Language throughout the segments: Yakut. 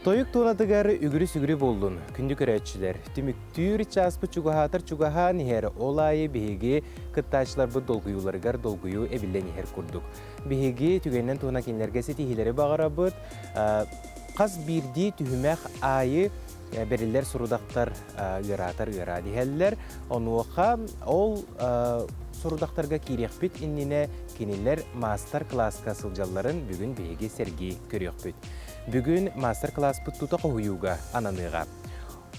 Тойук туонатыгар үгүрү-сүгүрү буоллун, күндү көрөөччүлэр. Түмүктүүр чааспыт чугаһаатар чугаһаан иһэр, ол аайы биһиги кыттааччыларбыт долгуйууларыгар долгуйуу эбиллэн иһэр курдук. Биһиги түгэнинэн туһунан кинилэргэ ситиһиилэри баҕарабыт. Хас биирдии түһүмэх аайы бэриллэр сорудахтар ыараатар ыараан иһэллэр. Онуоха ол сорудахтарга киириэхпит иннинэ кинилэр маастар-кылааска сылдьалларын бүгүн биһиги сэргии көрүөхпүт. Бүгүн маастар-кылааспыт тута хоһуйууга ананыаҕа.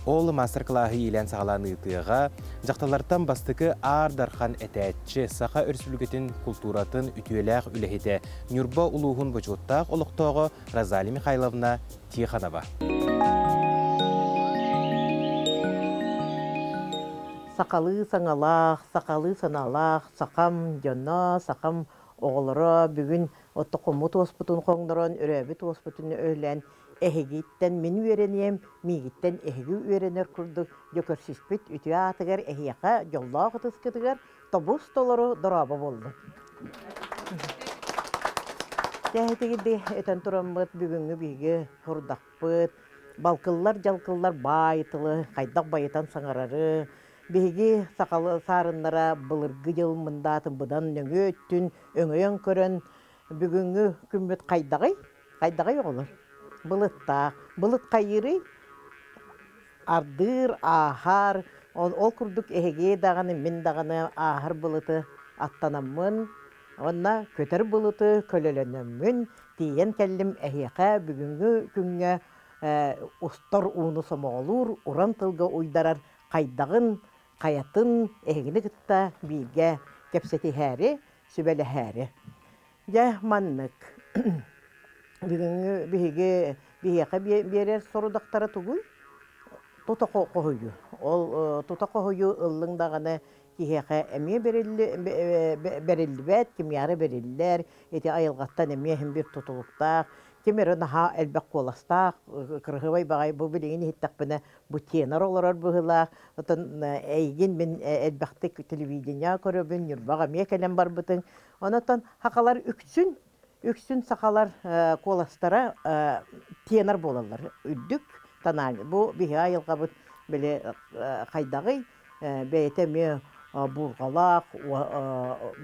Ол маастар-кылааһы иилээн-саҕалаан ыытыаҕа дьахталлартан бастакы Аар Дархан этээччи, Саха Өрөспүүбүлүкэтин култууратын үтүөлээх үлэһитэ, Ньурба улууһун бочуоттаах олохтооҕо Розалия Михайловна Тихонова. Сахалыы саҥалаах, сахалыы санаалаах сахам дьоно, сахам оҕолоро бүгүн Отто хоммут уоспутун хоҥнорон, өрөөбүт уоспутун өһүлээн, эһигиттэн мин үөрэниэм, миигиттэн эһиги үөрэнэр курдук дьэ көрсүспүт үтүө аатыгар эһиэхэ дьоллоох ытыскытыгар тобус толору дорообо буоллун. Тэһитигирди этэн тураммыт бүгүҥҥү биһиги сорудахпыт балкыллар-дьалкыллар баай тылы хайдах байытан саҥарары, биһиги сахалы саарыннара былыргы дьыл мындаатын быдан нөҥүө өттүн өҥөйөн көрөн бүгүҥҥү күммүт хайдаҕый? Хайдаҕый оҕолор? Былыттаах. Былыт хайыырый? Ардыыр, ааһар. Ол курдук эһиги даҕаны, мин даҕаны ааһар былыты аттанаммын, уонна көтөр былыты көлөлөнөммүн тиийэн кэллим эһиэхэ бүгүҥҥү күҥҥэ устар ууну сомоҕолуур, уран тылга уйдарар хайдаҕын, хайатын эһигини кытта бииргэ кэпсэтиһээри, сүбэлэһээри. Дьэ, маннык. Бүгүҥҥү биһиги биһиэхэ биэрэр сорудахтара тугуй? Тута хоһуйуу. Ол тута хоһуйуу ыллыҥ даҕаны киһиэхэ эмиэ бэриллибэт, кимиэхэ бэриллэр, ити айылҕаттан эмиэ иһин биир тутулуктаах, ким эрэ наһаа элбэх куоластаах, кырыһыбай баҕайы бу билигин иһиттэхпинэ бу тенор олорор быһыылаах. Оттон эйигин мин элбэхтик телевидение көрөбүн, Ньурбаҕа эмиэ кэлэн барбытыҥ. Онон сахалар үксүн үксүн сахалар куоластара тенор буолаллар. Үрдүк тональный. Бу биһиги айылҕабыт били хайдаҕый бэйэтэ эмиэ буурҕалаах,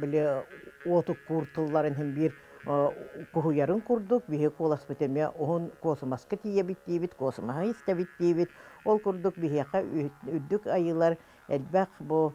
били уотуккуур тылларын иһин биир куһуйарын курдук биһи куоласпыт эмиэ уһун куосумаска тиийэбит диибит, куосумаһы истэбит диибит. Ол курдук биһиэхэ үрдүк айыылар элбэх бу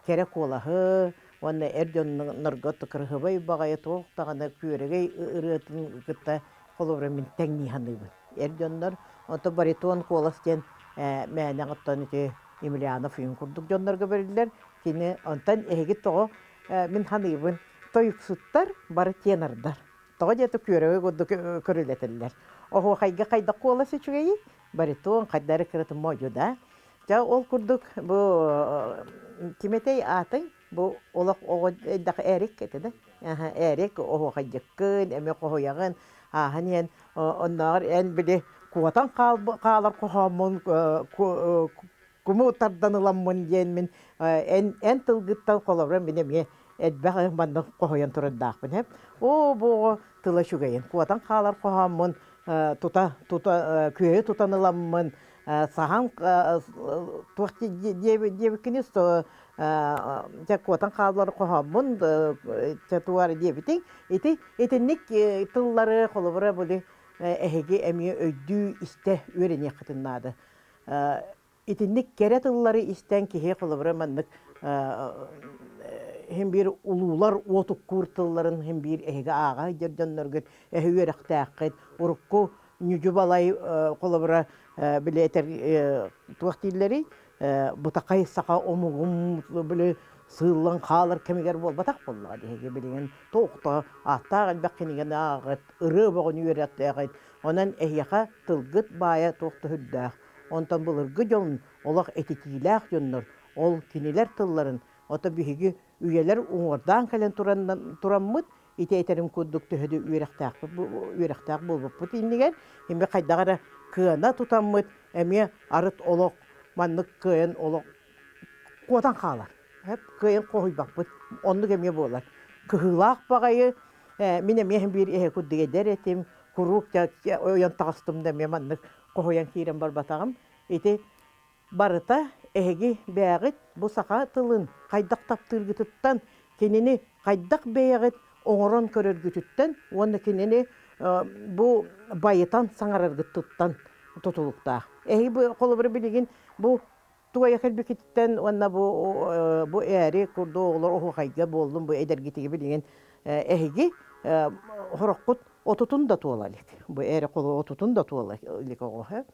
кэрэ куолаһы уонна эр дьоннорго кырыһыбай баҕайы туох даҕаны күөрэгэй ырыатын кытта холобура мин тэҥнии саныыбын. Эр дьоннор, онто баритон куолас диэн мээнэҕэ оттон ити Емельянов үйүн курдук дьоннорго бэриллэр. Кини онтон эһиги тоҕо мин саныыбын тойуксуттар бары тенордар. Тоҕо диэтэ күөрэгэй курдук көрүлэтэллэр. Оһуохайга хайдах куолас үчүгэйий? Баритон хайдары кыратын модьу да. Дьэ ол курдук бу ким этэй аатыҥ? Бу олох оҕо эйдэх Эрик этэ да? Эрик оһуохайдьыккын, эмиэ хоһуйаҕын, ааһан иһэн оннооҕор эн били куотан хаалар хоһооммун куму тардан ыламмын диэн мин эн эн тылгыттан холобура мин эмиэ элбэх манна хоһуйан турардаахпын һэ оо бу оҕо тыла үчүгэйин куотан хаалар хоһооммун тута тута күөйэ тутан ыламмын саһан туох диэбиккини дьэ куотан хаалар хоһооммун дьэ тугар диэбитиҥ ити итинник тыллары холобура били эһиги эмиэ өйдүү истэ үөрэниэххитин наада итинник кэрэ тыллары истэн киһи холобура маннык иһин биир улуулар уотуккуур тылларын иһин биир эһиги ааҕа сылдьар дьонноргут эһи үөрэхтээххит урукку ньүдьү-балай холобура били этэр туох дииллэрий бутакай саха омугум били сыыллан хаалар кэмигэр буолбатах буоллаҕа биһиги билигин туохто ааттаах элбэх кинигэни ааҕыт ырыа бөҕөнү үөрэхтээҕит онон эһиэхэ тылгыт баайа туох да сүрдээх онтон былыргы дьон олох этитиилээх дьоннор ол кинилэр тылларын ото биһиги үйэлэр уҥуордаан кэлэн тураммыт ити этэрим курдук төһө да үөрэхтээхпит үөрэхтээх буолбуппут иннигэр эмиэ хайдах эрэ кыана тутаммыт эмиэ арыт олох маннык кыайан олох куотан хаалар кыайан хоһуйбаппыт оннук эмиэ буолар кыһыылаах баҕайы мин эмиэ биир эһэ курдук эдэр этим. Куруук ойон таҕыстым да эмиэ маннык хоһуйан киирэн барбатаҕым. Ити барыта эһиги бэйэҕит бу саха тылын хайдах таптыыргытыттан, кинини хайдах бэйэҕит оҥорон көрөргүтүттэн уонна кинини бу байытан саҥараргытыттан тутулуктаах. Эһиги бу холобура билигин бу тугайа кэлбиккититтэн уонна бу бу ээри курдук оҕолор оһуохайга буоллун бу эдэргитиги билигин эһиги хороххут отутун да туола илик. Бу ээри холу отутун да туола илик оҕо.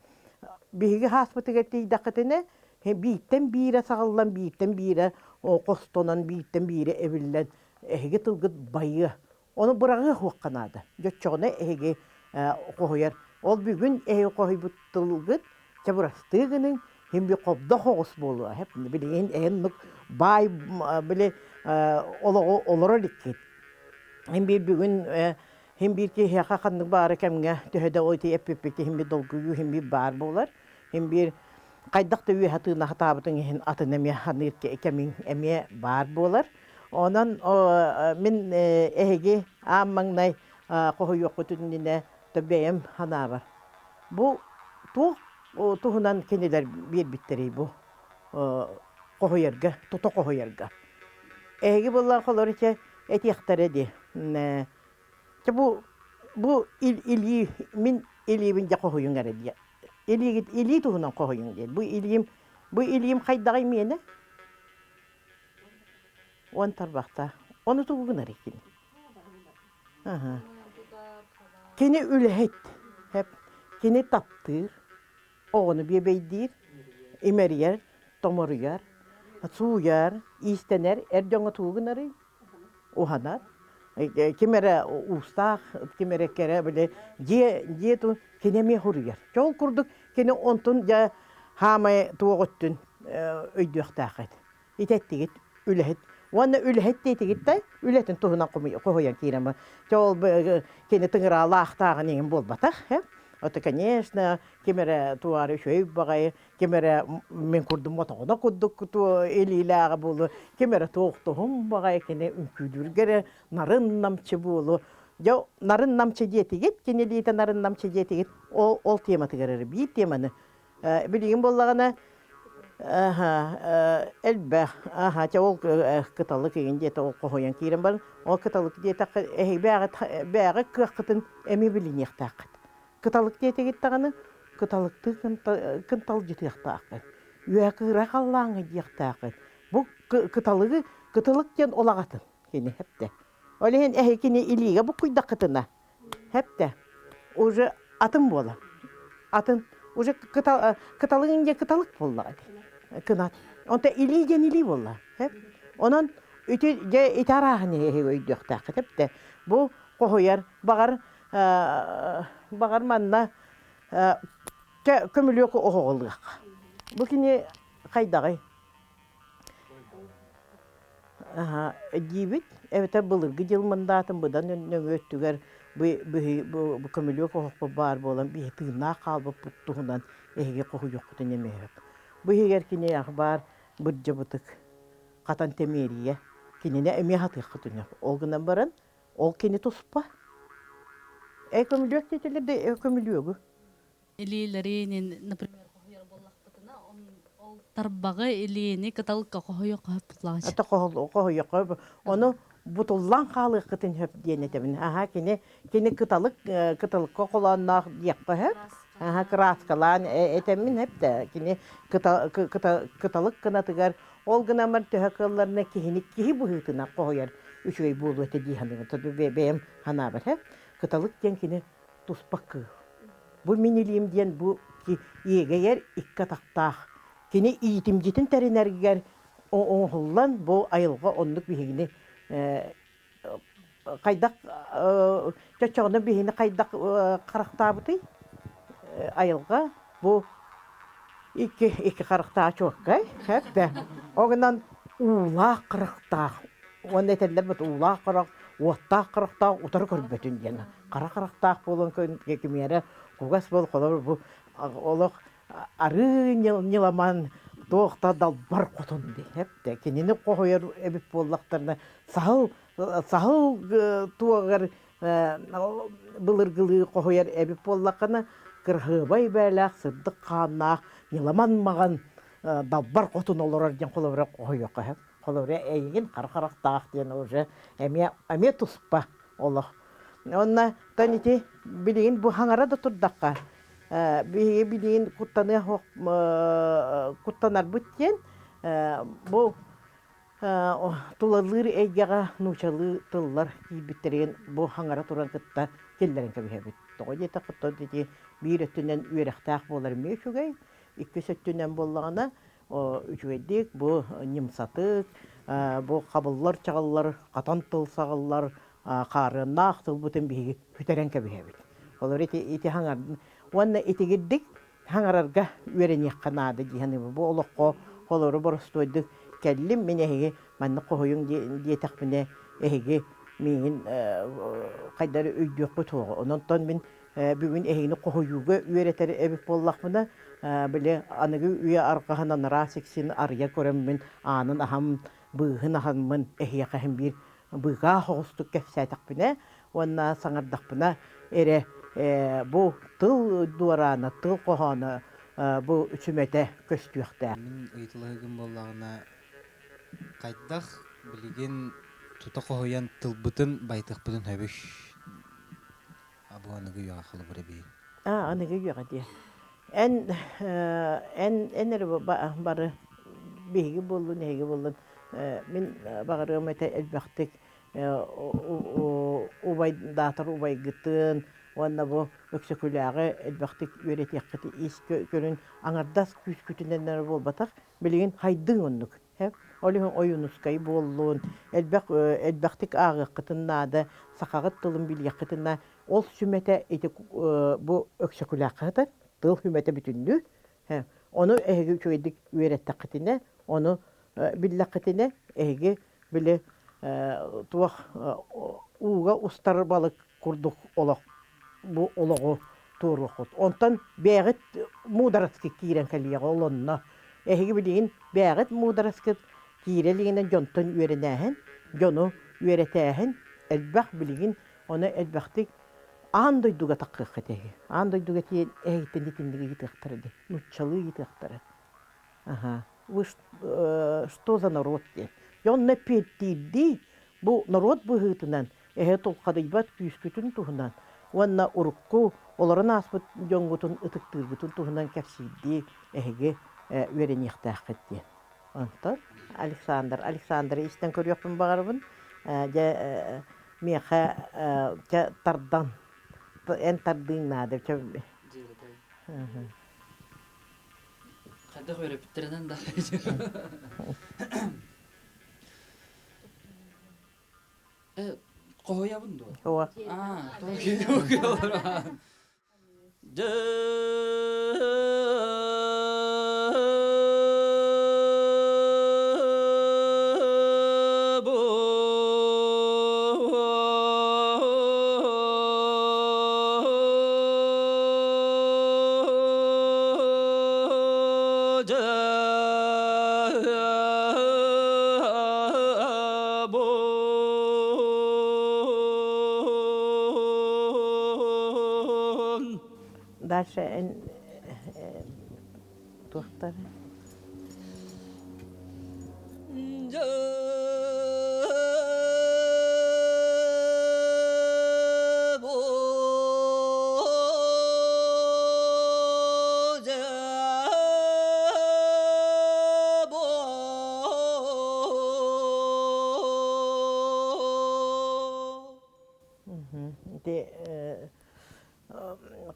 Биһиги хааспытыгар тиийдэххитинэ бииртэн биирэ саҕыллан, бииртэн биирэ хостонон, бииртэн биирэ эбиллэн эһиги тылгыт байыа. Ону быраҕыа суохха наада. Дьоччоҕуна эһиги хоһуйар. Ол бүгүн эһиги хоһуйбут тылгыт чэ бырастыы гыныҥ, иһин би хобдох оҕус буолуо. Билигин эһин баай били олоҕу олорор иликкит. Иһин биир бүгүн Иһин биир киһиэхэ ханнык баара кэмҥэ төһө да ити эппиппит иһин биир долгуйуу иһин биир баар буолар. Иһин биир хайдах да үөһэ тыына сатаабытыҥ иһин атын эмиэ ханыыр кэмиҥ эмиэ баар буолар. Онон мин эһиги аан маҥнай хоһуйуоххут иннинэ бэйэм санаабар бу туох туһунан кинилэр биэрбиттэрий бу хоһуйарга, тута хоһуйарга. Эһиги буоллар холору этиэхтэрэ дии Чэ бу бу илии мин илиибин дьэ хоһуйуҥ эрэ диэ. Илиигит илии туһунан хоһуйуҥ диэн. Бу илиим бу илиим хайдаҕый миэнэ? Уон тарбахтаах. Ону тугу гынарый кини? Аха. Кини үлэһит. Хэп. Кини таптыыр. Оҕону биэбэйдиир, имэрийэр, томоруйар, сууйар, иистэнэр, эр дьоҥҥо тугу гынарый? Уһанар. Ким эрэ уустаах, ким эрэ кэрэ били дьиэ дьиэ ту кини эмиэ суруйар. Чэ ол курдук кини онтун дьэ хаамай туох өттүн өйдүөхтээх эт. Итэттигит үлэһит уонна үлэһит диэтигит да үлэтин туһунан хоһуйан киирэн чэ ол кини тыҥыраалаахтааҕын иҥин буолбатах э это конечно ким эрэ туары үчүгэй баҕайы ким эрэ мин курдук мотоҕоно курдук илиилээҕэ буолуо ким эрэ туохтуһум баҕайы кини үҥкүүлүүргэ эрэ нарын намчы буолуо дьэ нарын намчы диэтигит кини илиитэ нарын намчы диэтигит ол ол тематыгар эрэ биир теманы билигин буоллаҕына элбэх аха чэ ол кыталык игин диэтэ ол хоһуйан киирэн баран ол кыталык диэтэххэ эһиги бээҕит бээҕит кыаххытын эмиэ билиниэхтээххит кыталык диэтигит даҕаны кыталыктыы кынталдьытыахтааххыт үөһэ кыыра халлааҥҥа диэхтээххит бу кыталыгы кыталык диэн олаҕатын кини хэптэ ол иһин эһи кини илиигэ буккуйдаххытына Хэптэ. Уже атын буолар. Атын. Уже кыталыгын диэн кыталык буоллаҕа ити. Кынат. Онто илии диэн илии буолла. Хэп. Онон ити дьэ ити арааһын эһиги өйдүөхтээххит эптэ. Бу хоһуйар баҕар баҕар манна көмүлүөк оһоҕолуохха. Бу кини хайдаҕый? Диибит эбэтэр былыргы дьыл мындаатын быдан нөҥүө өттүгэр бу көмүлүөк оһохпут баар буолан биһи тыыннаах хаалбыппыт туһунан эһиги хоһуйуоххутун эмиэ сөп. Бу иһигэр кини баар бырдьабытык хатан тэмиэрийэ кинини эмиэ хатыаххытын сөп. Ол гынан баран ол кини туспа. Э көмүлүөк диэтилэр да э көмүлүөгү Илиилэринин, например, хоһуйар буоллахпытына, ол тарбаҕы илиини кыталыкка хоһуйуохха сөп буоллаҕа. Это хоһуйуохха ону бутуллан хаалыаххытын сөп диэн этэбин. Аха кини кини кыталык кыталыкка холоонноох диэххэ сөп. Аха кырааскалаан этэммин сөп да кини кыталык кынатыгар ол гынан баран төһө кыалларына киһини киһи быһыытынан хоһуйар үчүгэй буолуо этэ дии саныыбын. Бэйэм санаабар сөп. Кыталык диэн кини туспа кыыл. Бу мин илиим диэн бу иэгэйэр икки атахтаах. Кини иитимдьитин тэринэргэр оҥоһуллан бу айылҕа оннук биһигини хайдах чочоҕуна биһини хайдах харахтаабытый айылҕа бу икки икки харахтаах чуоккай хэп огынан уулаах харахтаах уонна этэллэр бут уулаах харах уоттаах харахтаах утары көрбөтүн диэн хара харахтаах буолан кимиэрэ кугас буол холобур бу олох арыы ньыламан туох да далбар хотун диэп кинини хоһуйар эбит буоллахтарына саһыл саһыл туоҕар былыргылыы хоһуйар эбит буоллаххына, кыраһыабай бээлээх, сырдык хааннаах, ньыламан маҕан далбар хотун олорор диэн холобура хоһуйуохха сөп. Холобура эйигин хара харахтаах диэн уже эмиэ эмиэ туспа олох. Онно тон ити билигин бу хаҥара да турдахха биһиги билигин куттаныа куттанарбыт диэн бу тулалыыр эйгэҕэ нуучалыы тыллар киирбиттэрин бу хаҥара туран кытта киллэрэн кэбиһэбит. Тоҕо диэтэххэ ити биир өттүнэн үөрэхтээх буолар эмиэ үчүгэй, иккис өттүнэн буоллаҕына үчүгэйдик бу ньымсатык, бу хабыллар-чаҕыллар, хатан тыл саҕыллар, хаарыаннаах тылбытын биһиги сүтэрэн кэбиһэбит. Олор ити ити хаҥардын уонна итигирдик хаҥарарга үөрэниэххэ наада дии саныыбын. Бу олоххо холору боростуойдук кэллим, мин эһиги маннык хоһуйуҥ диэтэхпинэ, эһиги миигин хайдары өйдүөххүт суоҕа. Онон мин бүгүн эһигини хоһуйууга үөрэтэр эбит буоллахпына, били аныгы үйэ арҕаһынан араас иксин арыйа көрөммүн, аанын аһам, быыһын аһаммын эһиэхэ иһин биир быыкаа соҕустук кэпсээтэхпинэ уонна саҥардахпына эрэ бу тыл дуораана, тыл хоһооно бу сүмэтэ көстүөхтээх. Мин ыйыталаһыгым буоллаҕына, хайдах билигин тута хоһуйан тылбытын байытыахпытын сөбүй? Бу аныгы үйэҕэ холобур эбии. Аа, аныгы үйэҕэ диэ. Эн, эн, эн эрэ бары биһиги буоллун, эһиги буоллун, мин баҕарыам этэ элбэхтик убайдаатар убайгытын уонна бу Өксөкүлээҕи элбэхтик үөрэтиэххит ис көрүн аҥардас күүскүтүнэн эрэ буолбатах, билигин хайдыҥ оннук. Ол иһин Ойуунускай буоллун, элбэх элбэхтик ааҕыаххытын наада, сахаҕыт тылын билиэххитин наада. Ол сүмэтэ ити бу Өксөкүлээххэ сытар, тыл сүмэтэ бүтүннүү. Ону эһиги үчүгэйдик үөрэттэххитинэ, ону биллэххитинэ, эһиги били туох ууга устар балык курдук олох бу олоҕу туоруоххут. Онтон бэйэҕит муудараскыт киирэн кэлиэҕэ ол онно. Эһиги билигин бэйэҕит муудараскыт киирэ илигинэн дьонтон үөрэнээһин, дьону үөрэтээһин элбэх билигин ону элбэхтик аан дойдуга таххыаххыт эһиги. Аан дойдуга тиийэн эһигиттэн итинник ыйытыахтара дии, нууччалыы ыйытыахтара. Аха. Вы что за народ диэн. Дьэ онно эппиэттиирдии бу норуот быһыытынан эһэ тулхадыйбат күүскүтүн туһунан уонна урукку олорон ааспыт дьоҥҥутун ытыктыыргытын туһунан кэпсиирдии эһиги үөрэниэхтээххит диэн. Онтон Александр, Александры истэн көрүөхпүн баҕарабын. Дьэ миэхэ чэ тардан, эн тардыыҥ наада. Хайдах үөрэппиттэринэн да. Хоһуйабын дуо? Ооба. Аа, Дальше эн туохтар Ити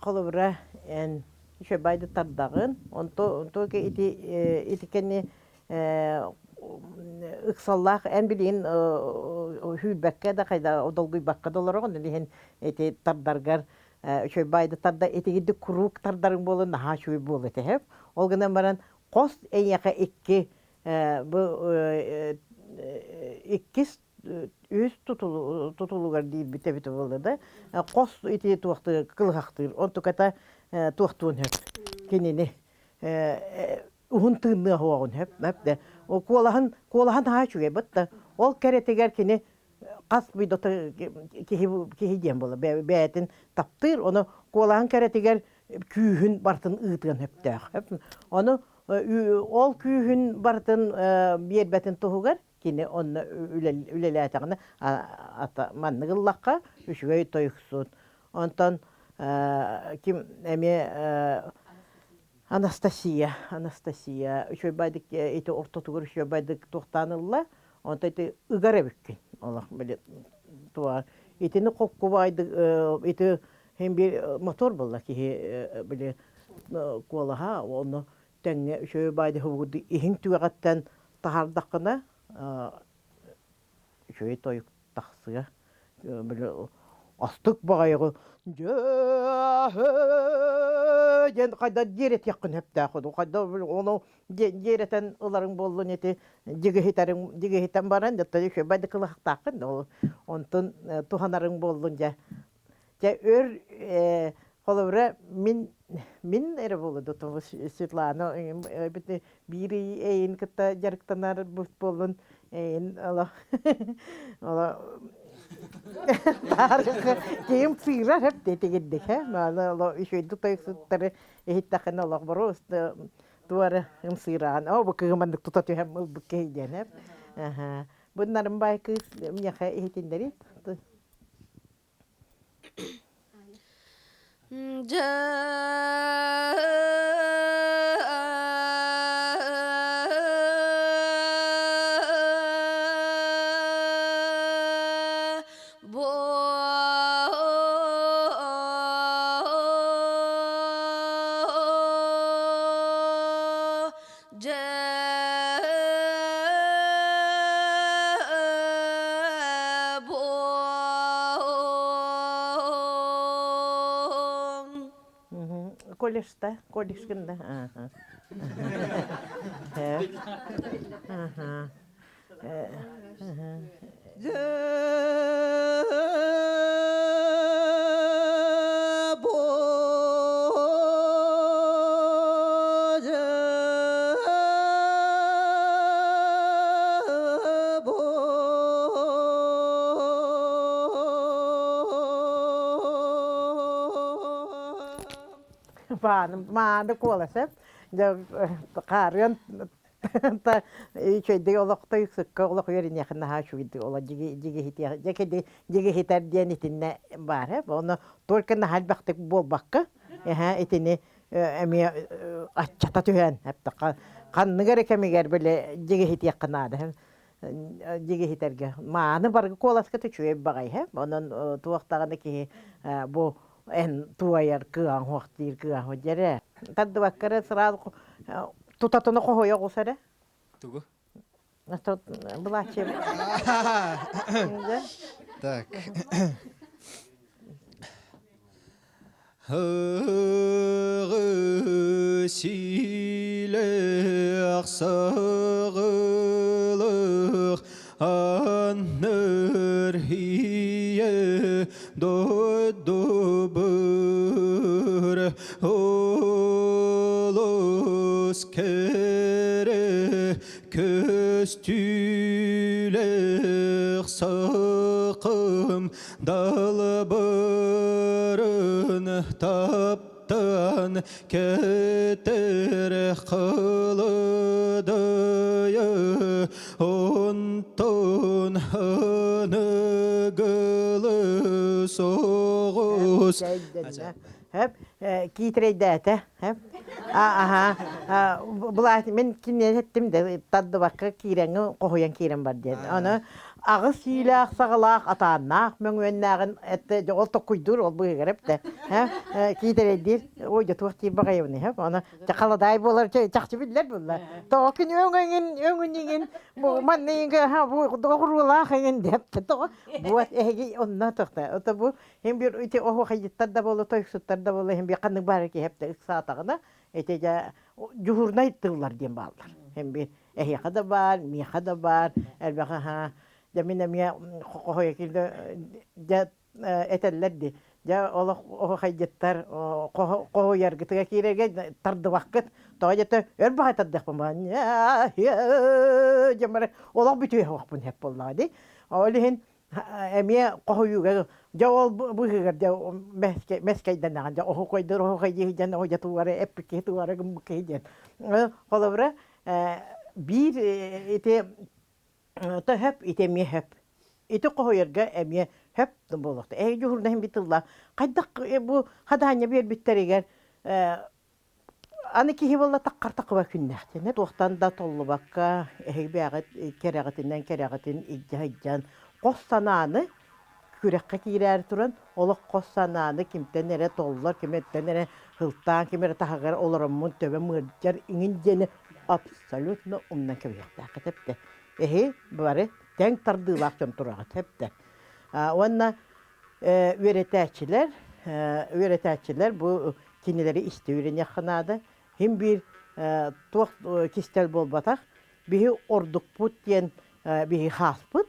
холобура эн үчүгэй тардаҕын онто онто ити ити кэнни ыксаллаах эн билигин сүүрбэккэ да хайда долгуйбакка да олороҕун ол иһин ити тардаргар үчүгэй тарда итигирдик куруук тардарыҥ буолуо наһаа үчүгэй буолуо этэ ол гынан баран хос эйиэхэ икки бу иккис үс тутулугар диирбит эбитэ буолла да хос ити туохтыы кылыһахтыыр онтуката туохтуон сөп кинини уһун тыынныа суоҕун сөп да куолаһын куолаһын наһаа үчүгэй бытта ол кэрэтигэр кини Хас видота киһи киһи диэн буола бэйэтин таптыыр, ону куолаһын кэрэтигэр күүһүн барытын ыытыан сөптөөх. Ону ол күүһүн барытын биэрбэтин туһугар кини онно үлэлээтэҕинэ маннык ыллахха үчүгэй тойуксут. Онтон ким эмиэ Анастасия, Анастасия үчүгэй байдык ити ортотугар үчүгэй байдык туохтаан ылла, онтон ити ыгар эбиккин олох били туа итини хоккубайдык ити хин бир мотор буолла киһи били куолаһа онно тэҥҥэ үчүгэй байды хубугурду иһин түгэҕиттэн таһаардаххына үчүгэй тойук тахсыа били астык баҕайыгы диэн хайда диэрэтиэххин сөптөөх хайда ону диэрэтэн ыларыҥ буоллун ити дьигиһитэрин дьигиһитэн баран дьэ үчүгэй да кылыһахтааххын ол онтун туһанарыҥ буоллун дьэ Дьэ өр холобура мин мин эрэ буолуо дуо Светлана биир эйин кытта дьарыктанар буоллун эйин олох олох киһим сыырар эп тигирдик э мааны олох үчүгэйдик тойуксуттары иһиттэххинэ олох бору туора ымсыыраан оо бу кыһым маннык тута түһэн ылбыт киһи диэн эп бу баай кыыс миэхэ иһитиннэрит. Колледжта, колледжкында. Ага. Ага. Мааны куоласа хаарыан Та үчүгэйдик олохто сыкка олох үөрэниэхин наһаа үчүгэйдик олох дьигиһитиэх дьэ дьигиһитэр диэн итиннэ баар э ону только наһаа элбэхтик буолбакка эһэ итини эмиэ аччата түһэн эптэххэ ханнык эрэ кэмигэр били дьигиһитиэххэ наада дьигиһитэргэ мааны баргы куоласка үчүгэй баҕай э онон туох даҕаны киһи бу эн туойар кыаҥ хуох диир кыаҥ дьэрэ тардыбакка эрэ сразу Тутатына хоһуйа оҕус эрэ. Тугу? Былааччы. Так. Силэх сағылық анныр хие дойду бір Олус кэрэ көстүүлэх сакым далбарын таптан кетер кылыдайы онтон аныгылы соҕус Хөп киитирэйдээтэ. Хөп. Аха. Былаат мин кинини эттим да тардыбакка киирэҥҥэ хоһуйан киирэн бар диэн. Аны аҕыс иилээх саҕалаах атааннаах мөҥүөннээҕин этте ол токкуйдуур ол быыһыгар эптэ. Киитэрэйдиир. Ой дьэ туох диир баҕайыбыный хөп. Аны халадаай буолар чахчы биллэр булла. Тоҕо күн өҥөҥүн өҥүнүгүн бу манныгы бу оҕуруулаах эҥин деп тоҕо буот эһиги онно тохта. Ото бу Һин бир ити оһуохайдьыттар да буолла, тойуксуттар да буолла, һин бир ханнык баара киһи ыксаатаҕына, ити дьэ дьуһурнай тыллар диэн бааллар. Һин бир эһиэхэ да баар, миэхэ да баар, элбэх аһаа. Дьэ мин эмиэ хоһуйа киирдэ дьэ этэллэр дии. Дьэ олох оһуохайдьыттар хоһуйаргытыгар киирэргэ тардыбаккыт. Тоҕо дьэ өр баҕай тардыахпын баҕа. Дьэ олох бүтүө суохпун сөп буоллаҕа дии. Ол иһин. Эмиэ хоһуйууга дьэ ол быыһыгар дьэ мэскэйдэнэҕин дьэ оһукойдор оһукай диэн дьэ тугара эппит киһи тугара гыммыт киһи диэн. Холобура биир ити төһөп ити эмиэ хөп. Ити хоһуйарга эмиэ хөп буолуохта. Эһиги дьуһурнаһын бит тылла хайдах бу хадаанньа биэрбиттэригэр Аны киһи буолла таххар таххыба күннээх диэн туохтан да толлубакка эһиги бэйэҕит кэрэҕитинэн кэрэҕитин илдьэ сылдьан хос санааны күрэххэ киирээри туран олох хос санааны кимтэн эрэ толлор, кимтэн эрэ сылтаан, ким эрэ таһыгар олороммун төбөм ыалдьар иҥин диэни абсолютно умнан кэбиһиэхтээххит эптэ. Эһи бары тэҥ тардыылаах дьон тураҕыт эптэ. Уонна үөрэтээччилэр үөрэтээччилэр бу кинилэри истэ үөрэниэххэ наада. Син биир туох кистэл буолбатах. Биһи ордукпут диэн биһи хааспыт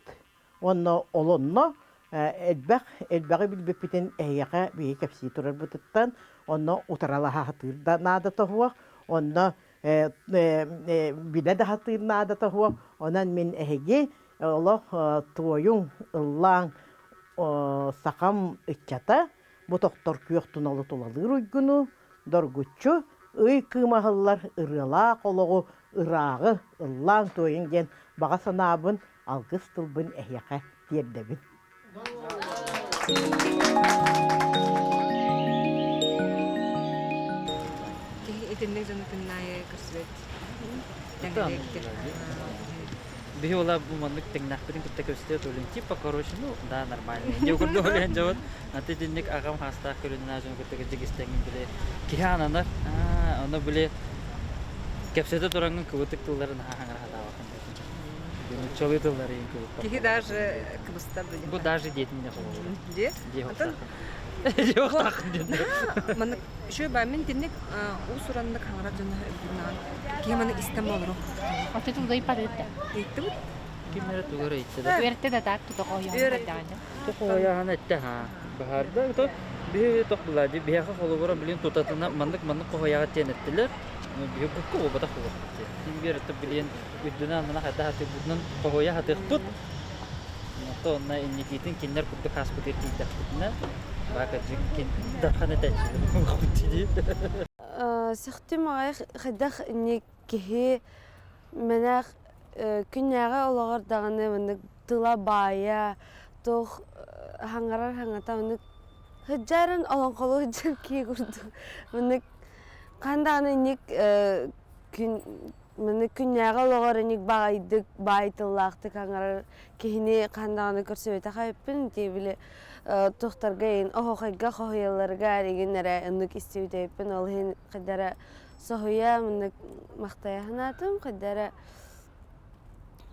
уонна олонно элбэх элбэҕи билбиппитин эһиэхэ биһи кэпсии турарбытыттан онно утаралаһа сатыыр да наадата суох, онно билэ да сатыыр наадата суох. Онон мин эһиги олох туойуҥ, ыллааҥ сахам ыччата Бу тохтор күөх туналы тулалыыр уйгуну, доргуччу ый кыымаһыллар ырыалаах олоҕу ырааҕы ыллааҥ-туойуҥ диэн баҕа санаабын, алгыс тылбын эһиэхэ тиэрдэбин. Киһи итинник дьону күн аайы көрсүбэт. Тэҥнэриэктир. Биһи ола бу маннык тэҥнээхпитин кытта көрсүтэ туолун типа короче ну да нормально диэ курдук олен дьабыт аты итинник аҕам хаастаах көлүннээх дьону кытта кырдьык били киһи ананар ону били кэпсэтэ тураҥҥын кыбытык тылларын наһаа хаҥара сатаабаккын нууччалыы тыллары иин кыбыппат Киһи даже кыбыстар да бу даже диэтин де холобура Дии. дии Атын диэхтааххын диэн маннык үчүгэй баа мин итинник уус-ураннык хаҥара дьону өйдүүн киһи маны истэн олору. Аты тулдай парыта. Ыйыттыбыт. Ким эрэ тугу эрэ ыйытта да. Үөртэ да так тута хоһуйаҕын Хоһуйаҕын эттэ ха. Баһаарда то биһи тох була ди биһиэхэ холобура билин тутатына маннык маннык хоһуйаҕыт диэн эттилэр. Биһи кукку буолбатах буолуохпут диэн. Син биир өттө билиэн үрдүнэн аннына хайдах хатыырбытынан хоһуйа хатыахпыт. Онто онно инникитин кинилэр курдук хааспытыгар тиийдэхпитинэ баакадьык кин дархан этээччилэр буолуохпут дии. Сөхтүм аҕай хайдах инник киһи мэнэх күннээҕи олоҕор даҕаны маннык тыла баайа туох хаҥарар хаҥата маннык сылдьарын олоҥхолуу сылдьар киһи курдук маннык хаһан даҕаны инник күн маннык күннээҕи олоҕор инник баайдык баай тыллаахтык хаҥарар киһини хаһан даҕаны көрсүбэтэх эбиппин ити били туохтарга иһин оһуохайга хоһуйалларыгар игин эрэ оннук истибит эбиппин ол иһин хайда эрэ соһуйа маннык махтайа санаатым хайда эрэ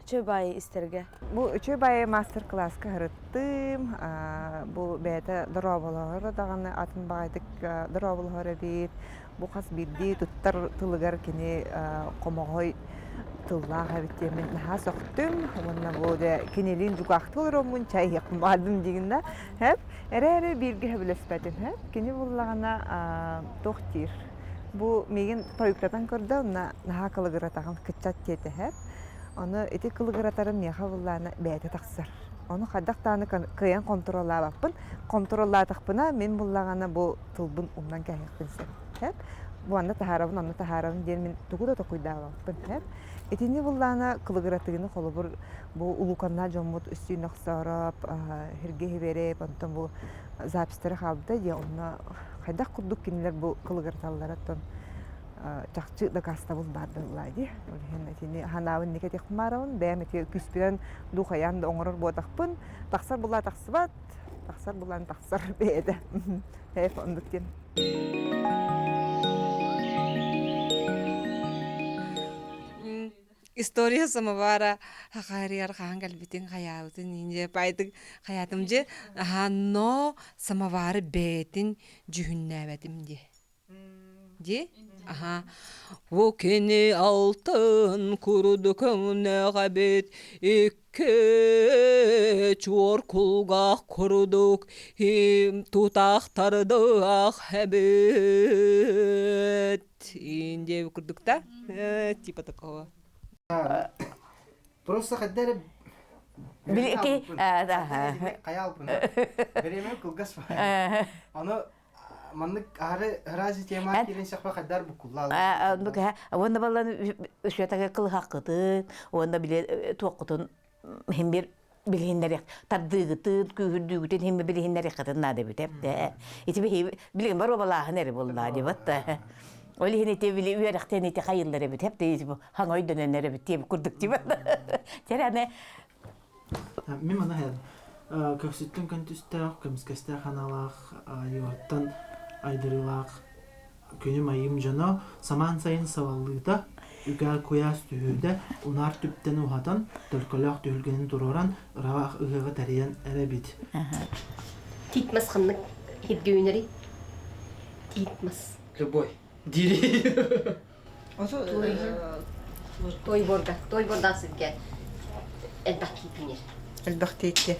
үчүгэй баайы истэргэ. Бу үчүгэй баайы мастер-класска сырыттым. Бу бэйэтэ дорооболоһоро даҕаны атын баҕайытык дорооболоһор эбит. Бу хас биирдии туттар тылыгар кини хомоҕой тыллаах эбит диэммин наһаа сөхтүм. Уонна бу дьэ кинилиин дьукаахтыы олороммун чай иһиэхпин баҕардым диигин да. Һэп. Эрээри бииргэ сөбүлэспэтим. Һэп. Кини буллаҕына туох диир Бу миигин тойуктатан көрдө, онно наһаа кылыгыратаҕын кыччат диэтэһэр. Ону ити кылыгыратарым миэхэ буллаана бэйэтэ тахсар. Ону хайдах даҕаны кыайан хонтуруоллаабаппын. Хонтуруоллаатахпына мин буллаҕына бу тылбын умнан кээһиэхпин сөп. Сөп. Бу анна таһаарабын, онно таһаарабын диэн мин тугу да толкуйдаабаппын. Сөп. Итини буллаана кылыгыратыыны холобур бу улууканнаа дьоммут Үстүүн Охсоороп, Сергей Хиберэп, онтон бу записьтара хаалбыта дии онно хайдах курдук кинилэр бу кылыгыраталларыттан чахчы дакаастабыл баар буолла дии. Ол иһин итини ханаабын инники этиэхпин баарабын. Бэйэм ити күүспүнэн духайан да оҥорор буотахпын. Тахсар булаа тахсыбат, тахсар булаан тахсар бэйэтэ. Эп оннук диэн. История самовара хахаарыйар хаһан кэлбитин хайаабытын иинже паайтык хайаатым дьэ аха но самовары бэйэтин дьүһүннээбэтим дии дии аха Бу кини алтын курдук өҥнөөх эбит икки чуор кулгаах курдук тутаахтардаах эбит Индия курдук да? Типа такого. Просто хайда эрэ Били Хайа алпын. Береме кылгас Аны маннык аһары ыраазы тема киирин сахпа хайдар буккуллаа. Уонна баллан үсүөтагэ кылыһаккытын, уонна били туохкутун хим бир билиһиннэриэх тардыыгытын, күүһүрдүүгүтүн хим билиһиннэриэххитин наада эбит эптэ. Ити билигин бар обалааһын эри буоллаа дибат да. Ол иһин ити били үөрэхтэн ити хайыллар эбит эпте хаҥа өйдөнөнөр эбит диэбит курдук дибат. Теране Мин маны һэн көхсүттэн көнтүстээх, көмүскэстээх аналаах, айылҕаттан айдарыылаах күнүм айым дьоно самаан сайын сабаллыыта, үкээ куйаас түһүүтэ, унаар түптэн уһатан, төлкөлөөх түһүлгэнин туруоран, ыраах ыһыаҕы тэрийэн эрэбит. Тиит мас ханнык хиргүүнэри? Тиит мас. Любой. Дири. Той борда, той борда сирге элбэх тиитинер. Элбэх тиитти.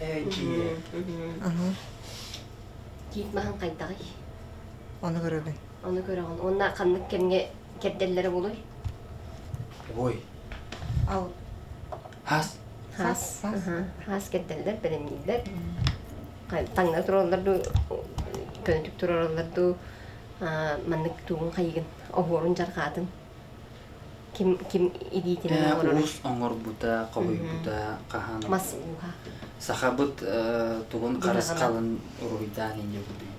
Тиит маһын хайдаҕый? Ону көрөбүн. Ону көрөҕүн. Уонна ханнык кэмҥэ кэрдэллэрэ буолуй? Ой. Ал. Хас. Хас. Хас кэрдэллэр, бэлэмнииллэр. Таҥна тураллар дуу, көнөтүк турараллар дуу, маннык тугун хайыгын оһуорун дьарҕаатын ким ким илиитинэн оҥорор уус оҥорбута хоһуйбута хаһан мас ууһа сахабыт тугун харысхалын уруһуйдаан инньэ курдук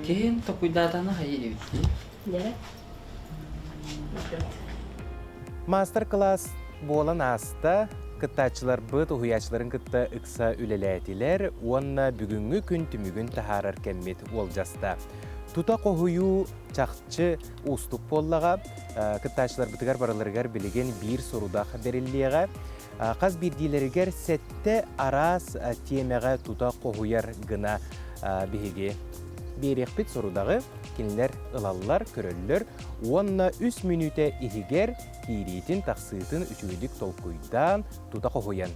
киһин токуйдаатана хайы эбит дии Мастер-класс буолан ааста, кыттааччыларбыт уһуйааччыларын кытта ыкса үлэлээтилэр уонна бүгүҥҥү күн түмүгүн таһаарар кэммит уолдьаста. Тута хоһуйуу чахчы уустук буоллаҕа, кыттааччыларбытыгар барыларыгар билигин биир сорудах бэриллиэҕэ. Хас биирдиилэригэр сэттэ араас тиэмэҕэ тута хоһуйар гына биһиги биэриэхпит сорудаҕы кинилэр ылаллар, көрөллөр уонна үс мүнүүтэ иһигэр киириитин, тахсыытын үчүгэйдик толкуйдаан, тута хоһуйан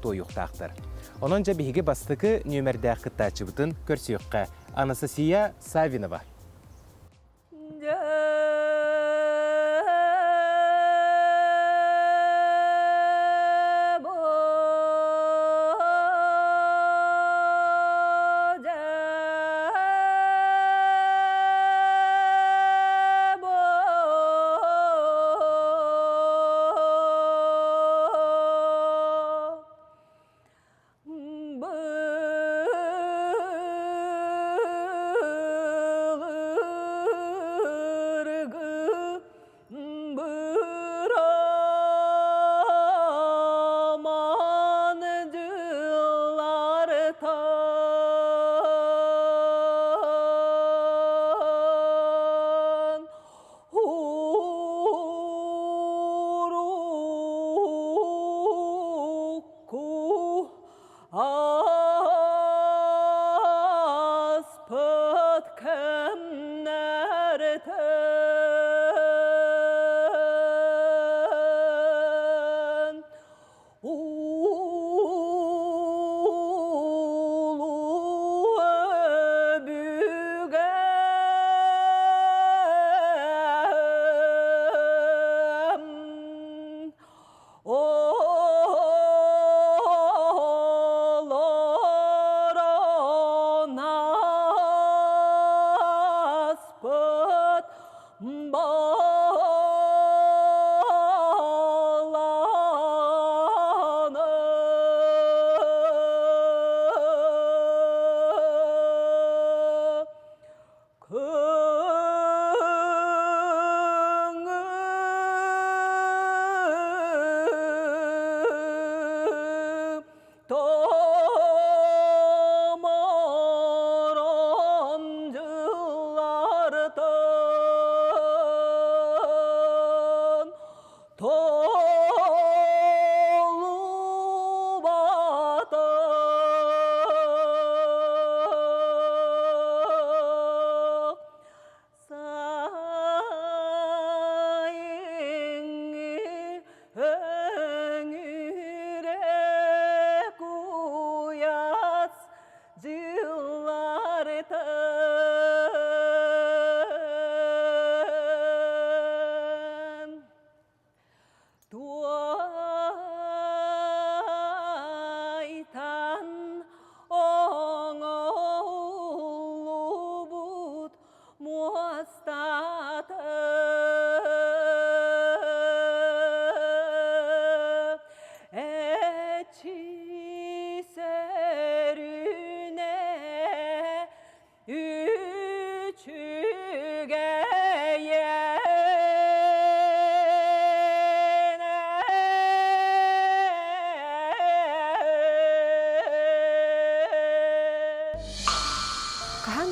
туойуохтаахтар. Онон дьэ биһиги бастакы нүөмэрдээх кыттааччыбытын көрсүөххэ. Анастасия Савинова.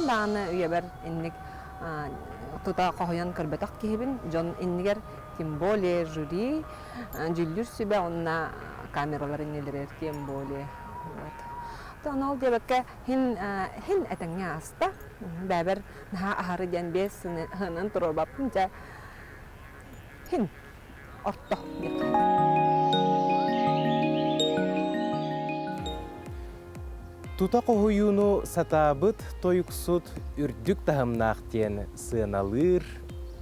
Хаһан даҕаны үйэбэр инник тута хоһуйан көрбөтөх киһибин. Дьон иннигэр, тем более жюри, дьүүллүүр сүбэ уонна камералар иннилэригэр тем более. Вот. Оттон ол диэбэккэ хин хин этэҥҥэ ааста. Бэбэр наһаа аһары диэн биэс сыһынан туруорбаппын дьэ хин орто диэххэ. Тута хоһуйууну сатаабыт тойуксут үрдүк таһымнаах диэн сыаналыыр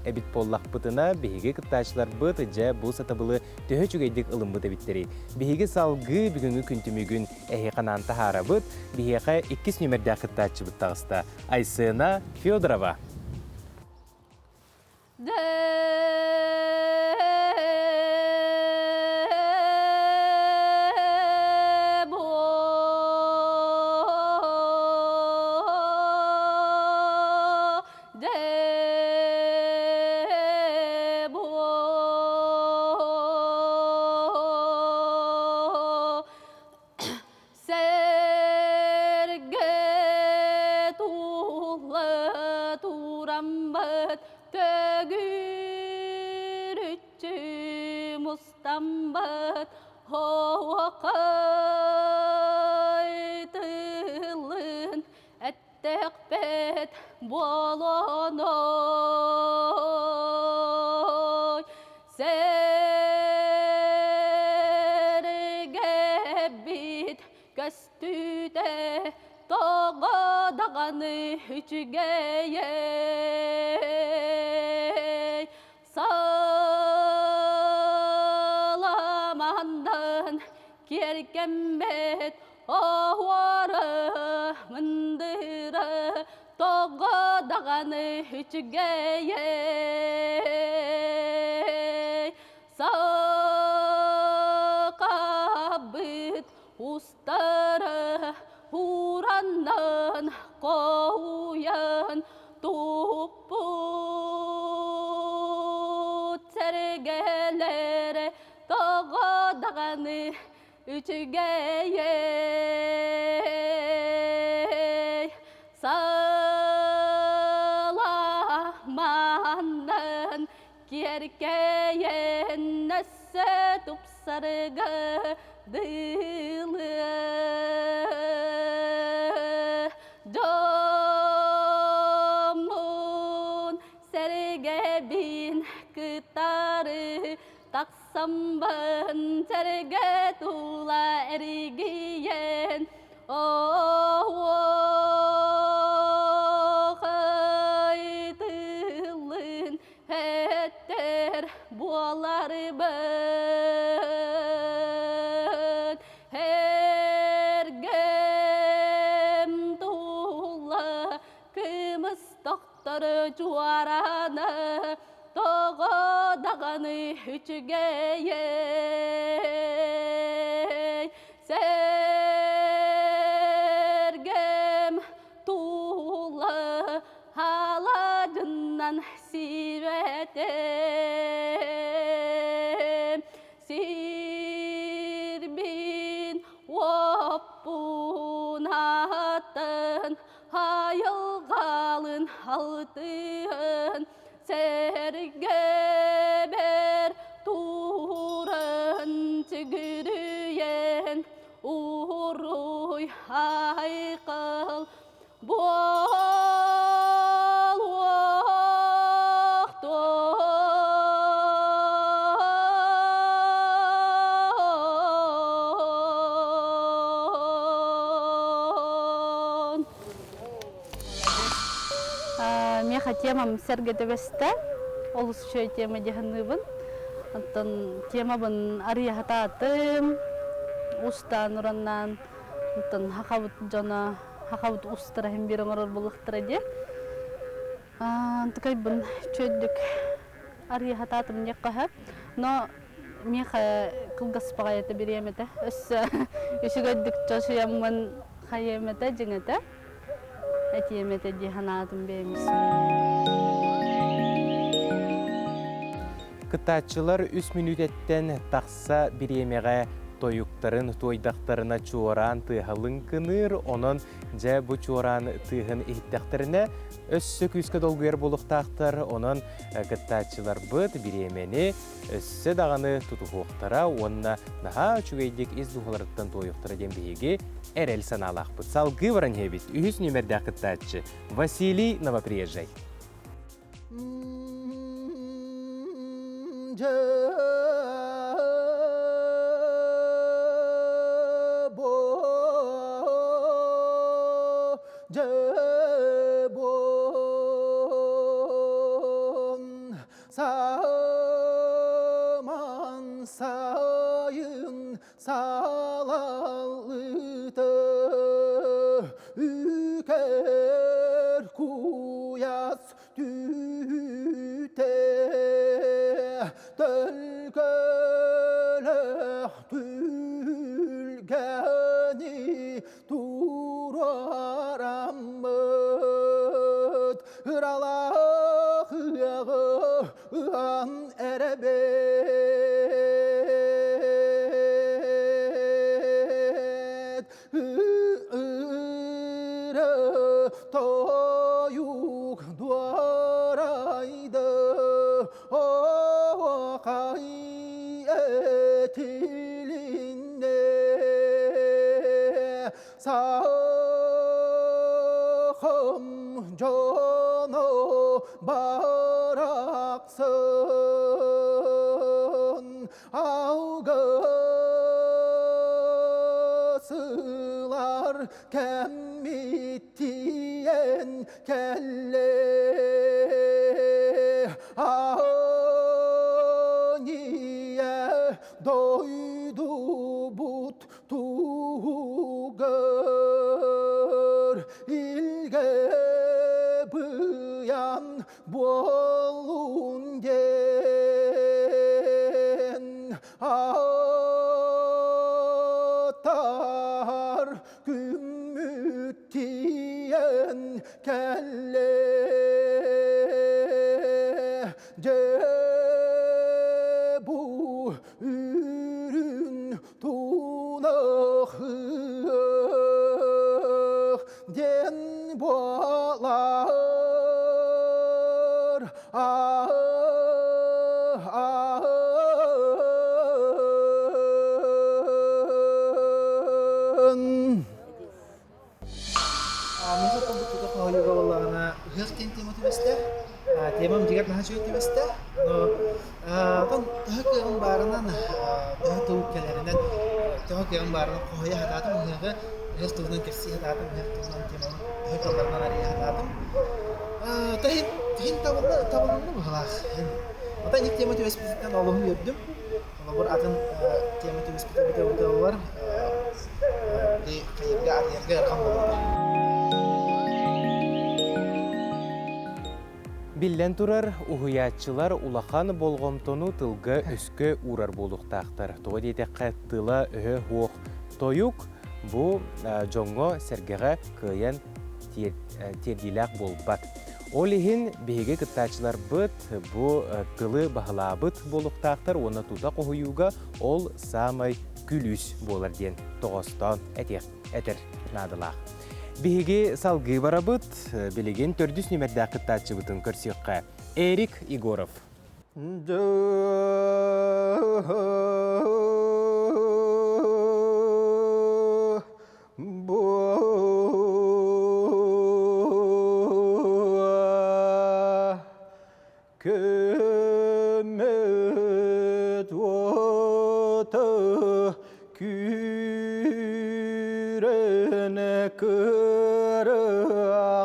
эбит буоллахпытына, биһиги кыттааччыларбыт дьэ бу сатабылы төһө үчүгэйдик ылыммыт эбиттэрий? Биһиги салгыы бүгүҥҥү күн түмүгүн эһиэхэ анаан таһаарабыт. Биһиэхэ иккис нүмердээх кыттааччыбыт таҕыста. Айсена Федорова. Сэргэ тула тураммыт төгүрүччү мустаммыт оһуохай тылын эттэхпит буолуоной Сэргэбит көстүүтэ тоҕо даҕаны үчүгэйэй Саламандан киэргэммит оһуора мындыра тоҕо даҕаны үчүгэйэй Сахабыт устара ураннан хоһуйан туппут сэргэлэрэ тоҕо даҕаны үчүгэйэй Саламаннан киэркэйэн өссө тупсарга дылы Дьоммун сэргэбин кытары тахсаммын сэргэ тула эригийэн Оһуохай тылын эттэр буоларбын Эргэм тула кымыс тохтор чуораана тоҕо даҕаны үчүгэйэй Сэргэм тула халадьыннан сиибэтим Сирбин уоппун атын айылҕалын алтыһын сэргэбэр туран сүгүрүйэн уруй айкал буолуохтун. Миэхэ темам сэргэ түбэстэ. Олус үчүгэй тема дьаһаныыбын. Оттон темабын арыйа сатаатым. Устаан ураннаан оттон хахабыт дьоно хахабыт устара иһин биир оҥорор буоллахтара дии. Тукайбын чөйдүк арыйа сатаатым диэххэ сөп. Но миэхэ кылгас баҕайыта бириэм этэ. Өссө үчүгэйдик чочуйаммын хайыам этэ, дьиҥ этэ. Этиэм этэ дии санаатым бэйэмис. Кыттааччылар үс мүнүүтэттэн тахса бириэмэҕэ. тойуктарын туойдахтарына чуораан тыаһа лыҥкыныыр, онон дьэ бу чуораан тыаһын иһиттэхтэринэ өссө күүскэ долгуйар буолуохтаахтар, онон кыттааччыларбыт бириэмэни өссө даҕаны тутуһуохтара уонна наһаа үчүгэйдик ис дууһаларыттан туойуохтара диэн биһиги эрэл санаалаахпыт. Салгыы баран иһэбит. Үһүс нүмердээх кыттааччы Василий Новоприезжай. Саман сайын салалыты үкер куяс түте төлкөлөх түлгәни турараммыт ыралаах ыаҕы ыан эрэбит ыры тойук дуорайды оокай этилинне Сахым жоно барақсын алгысылар кәммиттиен кэлле Ания дойдубут туһугар илгэ быйан буолун диэн атар күммүт тиийэн кэллэ дьэ бу үрүн тунах диэн буолар Миэхэ тобут тута хоһуйуга буоллаҕына ыһыах диэн тема түбэстэ. Темам дьиҥэр наһаа үчүгэй түбэстэ. Но оттон төһө кыаҕым баарынан, төһө тыл кэлэринэн, төһө кыаҕым баарынан хоһуйа сатаатым ыһыаҕы, ыһыах туһунан кэпсии сатаатым, ыһыах туһунан теманы төһө кыалларынан арыйа сатаатым. Иһин, иһин табылла, табылынна быһыылаах. Оттон ити тема түбэспититтэн олуһун үөрдүм. Холобур, атын тема түбэспитэ эбитэ буоллар, били хайыырга, арыйарга ыарахан буолуо. Биллэн турар, уһуйааччылар улахан болҕомтону тылга-өскө уурар буолуохтаахтар. Тоҕо диэтэххэ, тыла-өһө суох тойук бу дьоҥҥо-сэргэҕэ кыайан тиэрдиилээх буолбат. Ол иһин биһиги кыттааччыларбыт бу тылы баһылаабыт буолуохтаахтар уонна тута хоһуйууга ол саамай күлүүс буолар диэн тоҕостоон этиэх этэр наадалаах. Биһиги салгыы барабыт. Билигин төрдүс нүмердээх кыттааччыбытын көрсүөххэ. Эрик Егоров. Көмөт уота күүрэнэ кыра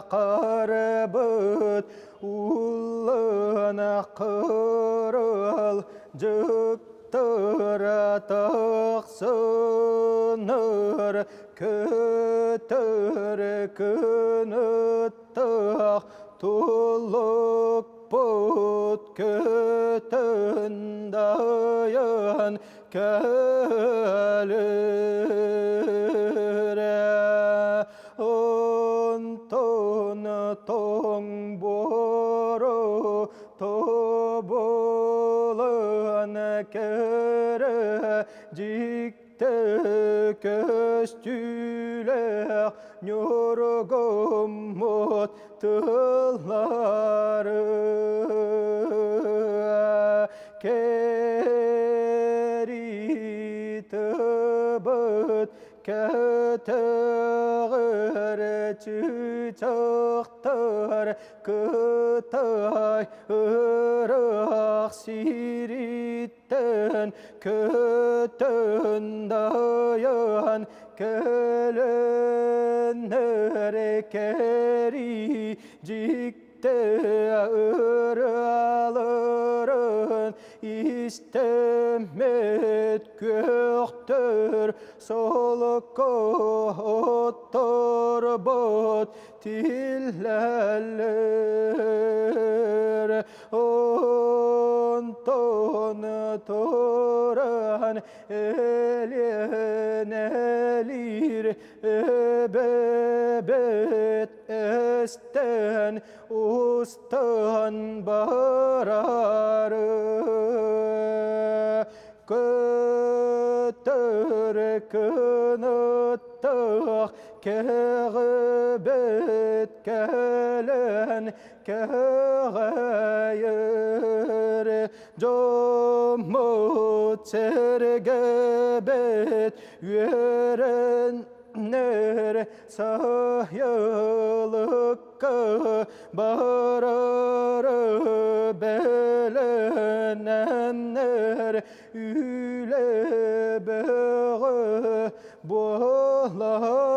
харбыт уллана кырал дьыктара тахсынар көтөр кыныттах тулукпут көтөн дайан кэлэрэ онтон тоҥ буору тобулан кэрэ дьик Дьикти көстүүлээх ньургуммут тыллары Кэритыбыт кэтэҕэр чыычахтар Кытай ыраах сириттэн көтөн дайан кэлэннэр кэрии дьикти ырыаларын истэммит күөхтөр солко отторбут Тиллэллэр онтон туран элиэнэлиир эбэбит эстэн устан барары көтөр кыныттах Кэҕибит кэлэн кэҕэйэр дьоммут сэргэбит үөрэннэр сайылыкка барары бэлэнэннэр үлэ бөҕө Буолаллар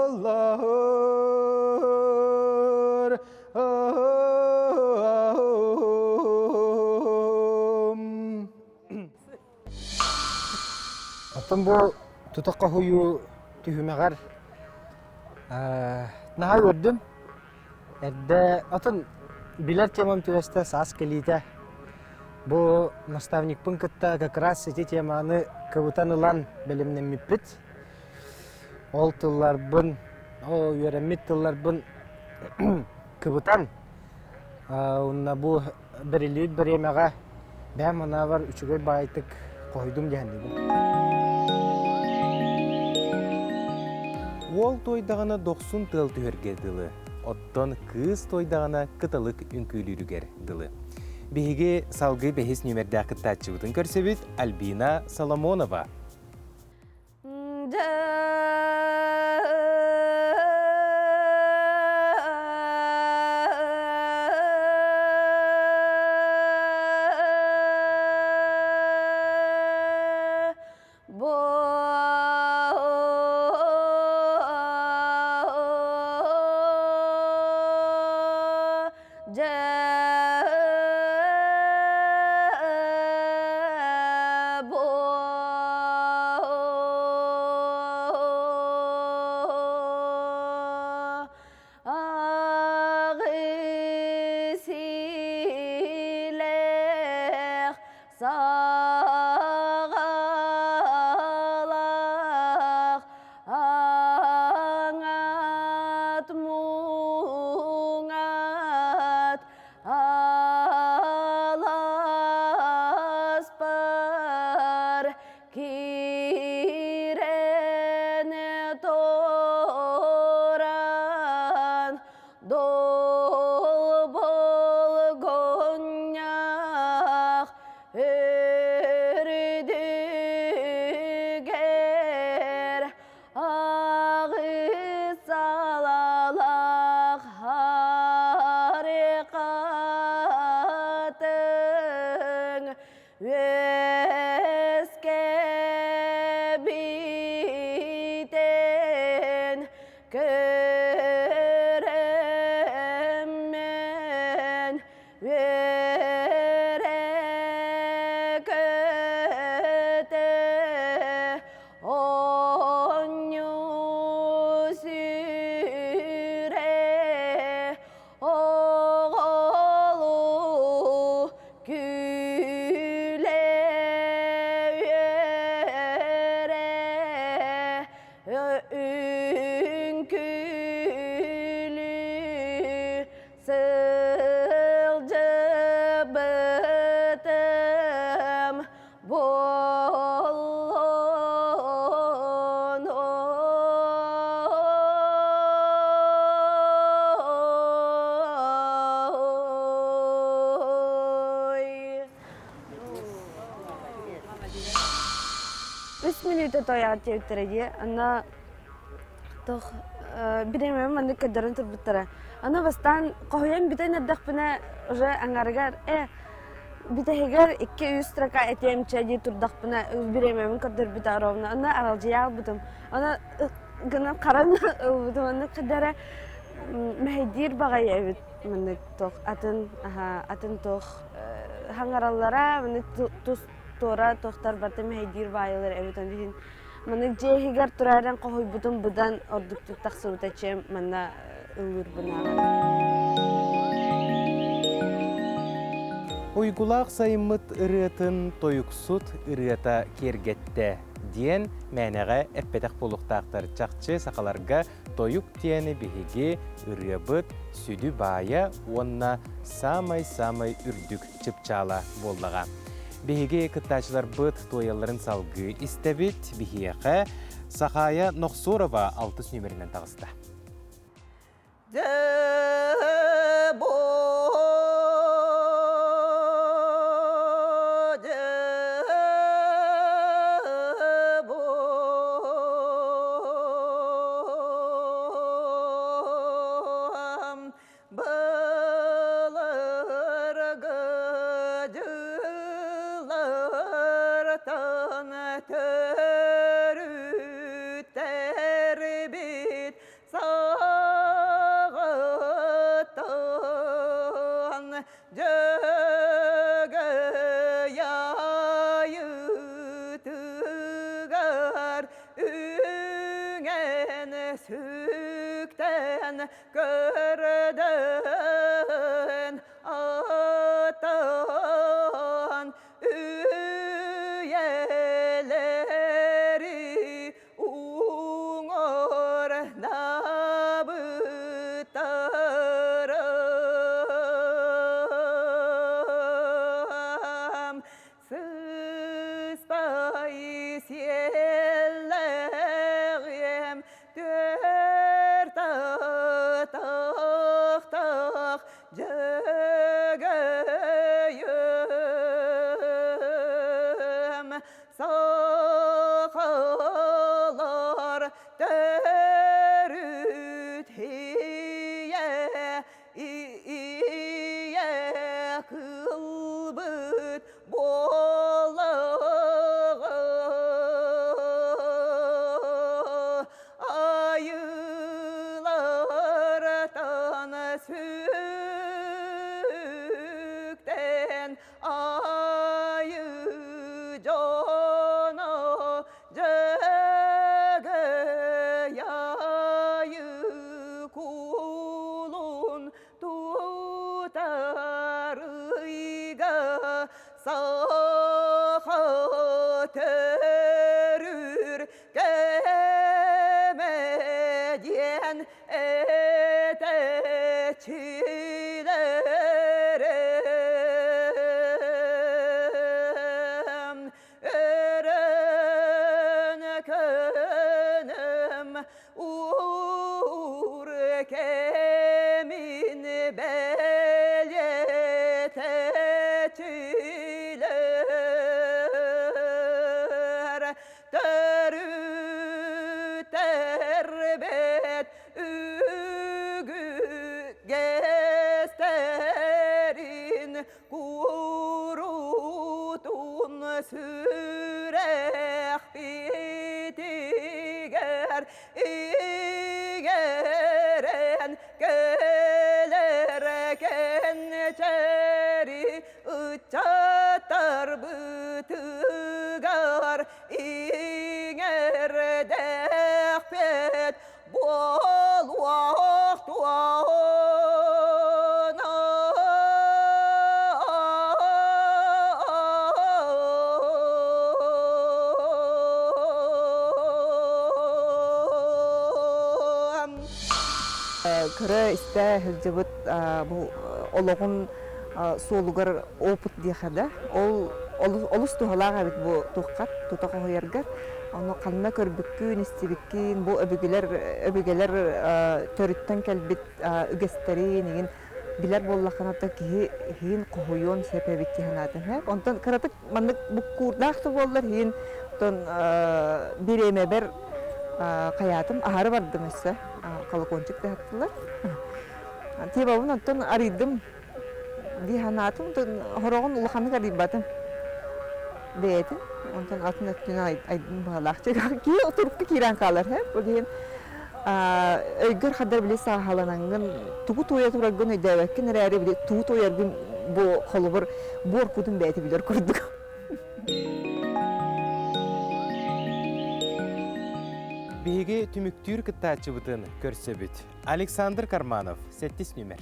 Оттон бу тута хоһуйуу түһүмэҕэр наһаа үөрдүм. Эрдэ атын билэр темам түбэстэ саас кэлиитэ. Бу наставникпын кытта как раз ити теманы кыбытан ылан бэлэмнэммиппит. Ол тылларбын, ол үөрэммит тылларбын кыбытан, уонна бу бэриллибит бириэмэҕэ бэйэм анаабар үчүгэй баайтык хоһуйдум диэхэннибин. Уол туойдаҕына дохсун тыал түһэргэ дылы, оттон кыыс туойдаҕына кыталык үҥкүүлүүрүгэр дылы. Биһиги салгыы бэһис нүөмэрдээх кыттааччыбытын көрсөбүт Альбина Соломонова. Саҕалах аҥат муҥат аласпар киирэн туран долболгонньах Үрдүгэр аҕыс салалаах харыкатын үөскэбитин көрөммүн Үөрэ көтө оонньуу сүүрэ оҕолуу күлэ үөрэ үҥкүүлүү Сылдьыбытым буоллун. мүнүүтэ тойаҕыт диэбиттэрэ дии. Онно туох бириэмэбин маннык көрдөрөн турбуттара. Аны бастаан хоһуйан бүтэн эрдэхпинэ уже аҥарыгар э бүтэһигэр 2-3 строка этиэм чэ дии турдахпына бириэмэбин көрдөрбүтэ ровно. Онно аралдьыйа албытым. Аны гынан харан ылбытым. Онно кыдара мэһэйдиир баҕайы эбит маннык туох атын атын туох хаҥараллара маннык тус туора туохтар барыта мэһэйдиир баайылар эбит ол иһин маннык дьиэ иһигэр тураран хоһуйбутум быдан ордуктук тахсыбыта чем манна ыллыырбынааҕар. Уйгулаах сайыммыт ырыатын тойуксут ырыата киэргэттэ диэн мээнэҕэ эппэтэх буолуохтаахтар. Чахчы сахаларга тойук диэни биһиги ырыабыт сүдү баайа уонна саамай-саамай үрдүк чыпчаала буоллаҕа. Биһиги кыттааччыларбыт туойалларын салгыы истэбит. Биһиэхэ Сахая Нохсорова алтыс нүмеринэн таҕыста. Былыргы дьыллартан төрүттэрбит саҕаттан Дьөгөй айыытыгар үҥэн сүктэн көрдөөн атан үйэлэри уҥуор набыттарым сыспай сиэллэҕим түөрт атахтаах дьөгөйүм сахалар төрүт ийэ ийэ кылбыт буолаҕа айыылартан сүктэн айыы дьоно дьөгөй айыы кулун тутар ыйга саха төрүүр кэмэ диэн этээччилэрим өрөн көнөм уур кэмин бэлиэтээччилэр төрүттэрбит үгүгэстэрин курутун сүрэхпитигэр иҥэрэн кэлэр кэнчээри ыччаттарбытыгар иҥэрдэхпит буолуохтуон Көрө-истэ сылдьыбыт бу олоҕун суолугар опыт диэхэ да, ол олус туһалаах эбит бу туоххат тута хоһуйаргар. Ону ханна көрбүккүн, истибиккин, бу өбүгэлэр өбүгэлэр төрүттэн кэлбит үгэстэрин игин. билэр буоллаххына то киһи иһин хоһуйуон сөп эбит дии санаатым. Онтон кыратык маннык буккуурдаах да буоллар иһин онтон бириэмэбэр хайаатым аһары бардым өссө колокольчик даһаттылар. Тиэбабын онтон арыйдым дии санаатым хороҕун улаханнык арыйбатым бэйэтин онтон атын өттүнэн айдым быһалаах киһи турукка киирэн хаалар ол иһин өйгөр хаддар били сааһаланаҥҥын тугу туойа тураргын өйдөөбөккүн эрээри били тугу туойаргын бу холобур буор кутун бэйэтэ билэр курдук. Биһиги түмүктүүр кыттааччыбытын көрсөбүт. Александр Карманов, сэттис нүмер.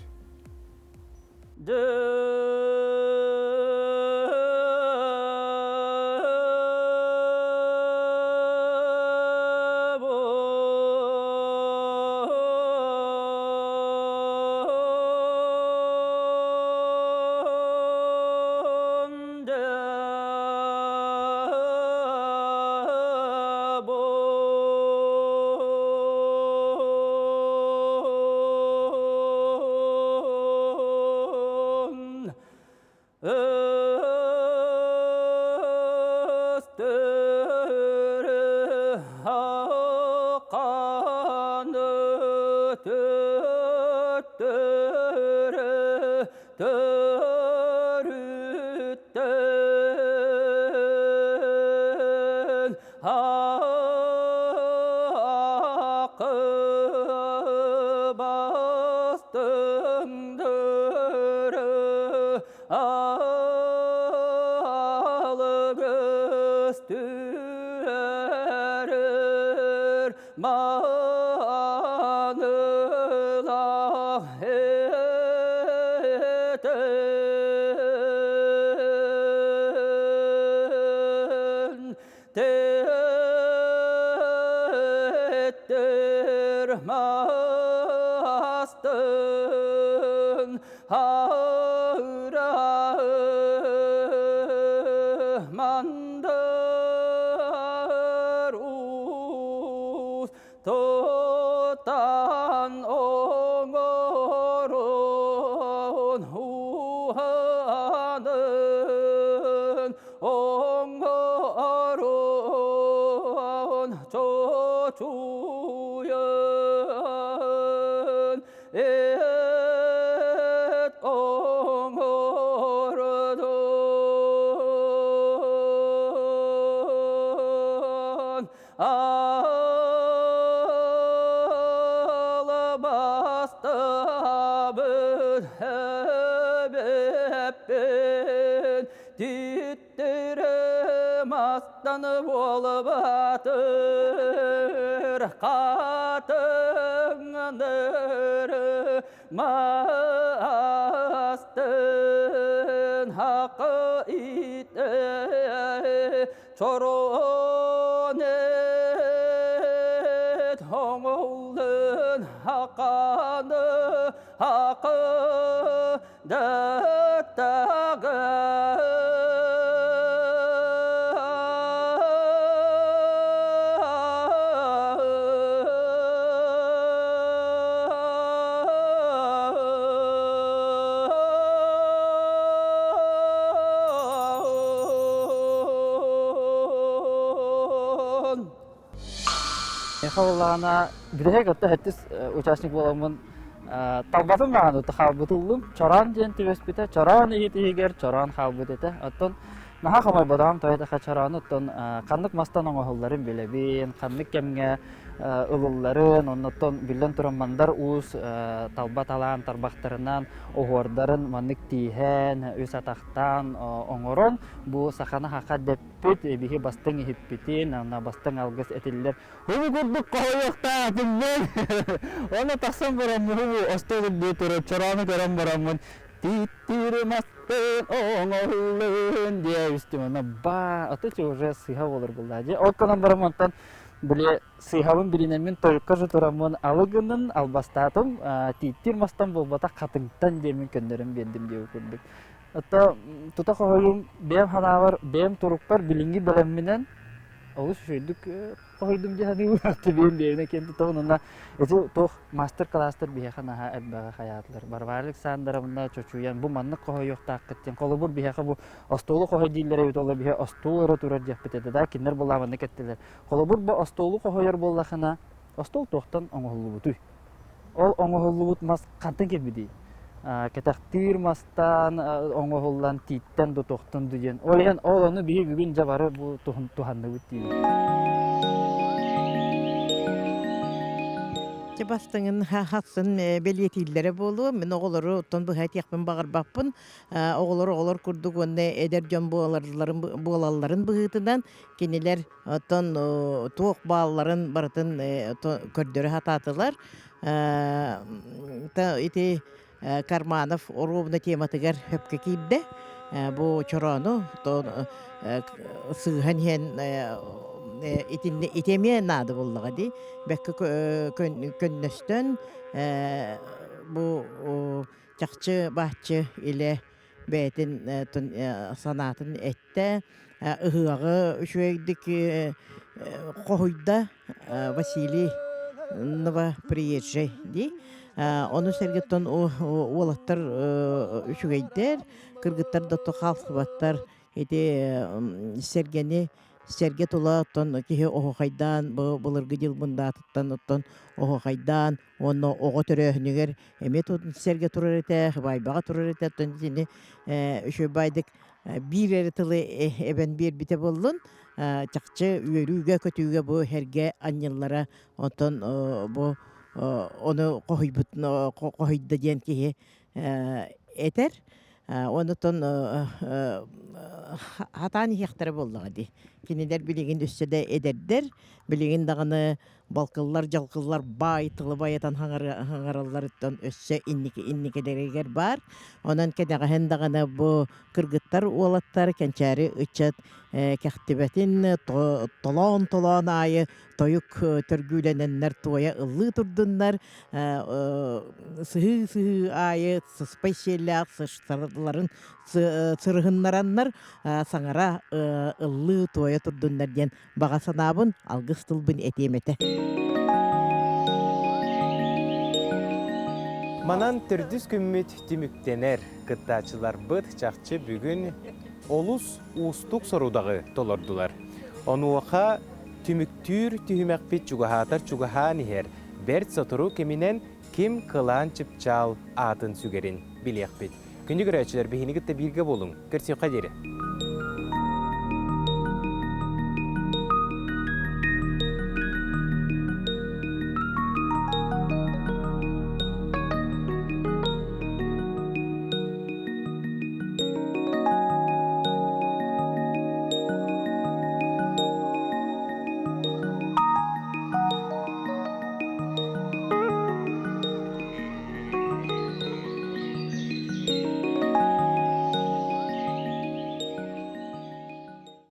Михайловна бүтэһик отто сэттис участник буоламмын талбатым даҕаны хаалбыт ыллым. Чороон диэн түбэспитэ. Чороон иһит иһигэр чороон хаалбыт этэ. Оттон наһаа хомойботоҕум тоҕо этэ чороону оттон ханнык мастан оҥоһулларын билэбин, ханнык кэмҥэ ылылларын, оннуттан биллэн туран мандар уус талба талаан тарбахтарынан оһуордарын маннык тииһэн, үс атахтаан оҥорон бу саханы хаха дэппит, биһи бастыҥ иһиппитин, уонна бастыҥ алгыс этиллэр Хубу курдук хоһуйуохтаахпын мен. Оны тахсан бараммын хубу остуол үрдүгэр турар чороону көрөн бараммын тииттиир мастын оҥоһуллун диэбистим. Аны баа, ото че уже сыыһа буолар буллаа. Дьэ, ол гынан баран онтон били сыыһабын билинэммин тойукка же тураммын алы гынын албастаатым тииттиир мастан буолбатах хатыҥтан диэммин көннөрөн биэрдим диэбит курдук. Ото тута хоһуйум бэйэм ханаабар бэйэм турукпар билиҥҥи бэлэмминэн. Олус үчүгэйдик хоһуйдум дии саныыбын. Аттыбыын биэринэ киэн туттабын. Онно ити туох мастер-класстар биһиэхэ наһаа элбэҕи хайаатылар. Варвара Александровна чочуйан бу маннык хоһуйуохтааххыт диэн. Холобур биһиэхэ бу остуолу хоһуй дииллэр эбит ол биһи остуол эрэ турар диэхпит этэ да кинилэр буоллаҕына маннык эттилэр. Холобур бу остуолу хоһуйар буоллахына остуол туохтан оҥоһуллубутуй? Ол оҥоһуллубут мас хантан кэлбитий? Кэтэхтиир мастан оҥоһуллан тииттэн да туохтан да диэн. Ол иһин ол ону биһи бүгүн дьэ бары бу туһанныбыт диибит. Дьэ бастыҥын хассын бэлиэтииллэрэ буолуо. Мин оҕолору оттон быһа этиэхпин баҕарбаппын. Оҕолор оҕолор курдук уонна эдэр дьон буолалларын буолалларын быһыытынан кинилэр Оттон туох баалларын барытын көрдөрө сатаатылар. Ити Карманов оруобуна тематыгар сөпкө киирдэ. Бу чороону сыыһан иһэн итиннэ ити эмиэ наада буоллаҕа дии. Бэккэ көннөстөн бу чахчы бааччы илэ бэйэтин санаатын эттэ, ыһыаҕы үчүгэйдик хоһуйда Василий Новоприезжай дии. Ону сэргэттэн уолаттар үчүгэйдэр, кыргыттар да хаалсыбаттар. Ити сэргэни сэргэ тула оттон киһи оһуохайдаан бу былыргы дьыл мындаатыттан оттон оһуохайдаан Уонна оҕо төрөөһүнүгэр эмиэ сэргэ турар этэ, баайбаҕа турар этэ. Оттон итини үчүгэй биир эрэ тылы эбэн биэрбитэ буоллун. Чахчы үөрүүгэ-көтүүгэ бу сэргэ анньыллара. Оттон бу ону хоһуйбут хоһуйда диэн киһи этэр. Онутон хатаан иһиэхтэрэ буоллаҕа дии. Кинилэр билигин өссө да эдэрдэр, билигин даҕаны балкыллар-дьалкыллар баай тылы байытан хаҥаралларыттан өссө инники инникилэригэр баар. Онон кэнэҕэһин даҕаны бу кыргыттар, уолаттар, кэнчээри ыччат кэхтибэтин толоон-толоон аайы тойук төргүүлэнэннэр туойа ыллыы турдуннар, сыһыы-сыһыы аайы сыспай сиэллээх сыштарларын сырыһыннараннар саҥара ыллыы туойа турдуннар диэн баҕа санаабын, алгыс тылбын этиэм этэ. Манан төрдүс күммүт түмүктэнэр. Кыттааччыларбыт чахчы бүгүн олус уустук сорудаҕы толордулар. Онуоха түмүктүүр түһүмэхпит чугаһаатар чугаһаан иһэр, бэрт сотору кэминэн ким кылаан чыпчаал аатын сүгэрин билиэхпит. Күндү көрөөччүлэр, биһини кытта бииргэ буолуҥ. Көрсүөххэ диэри.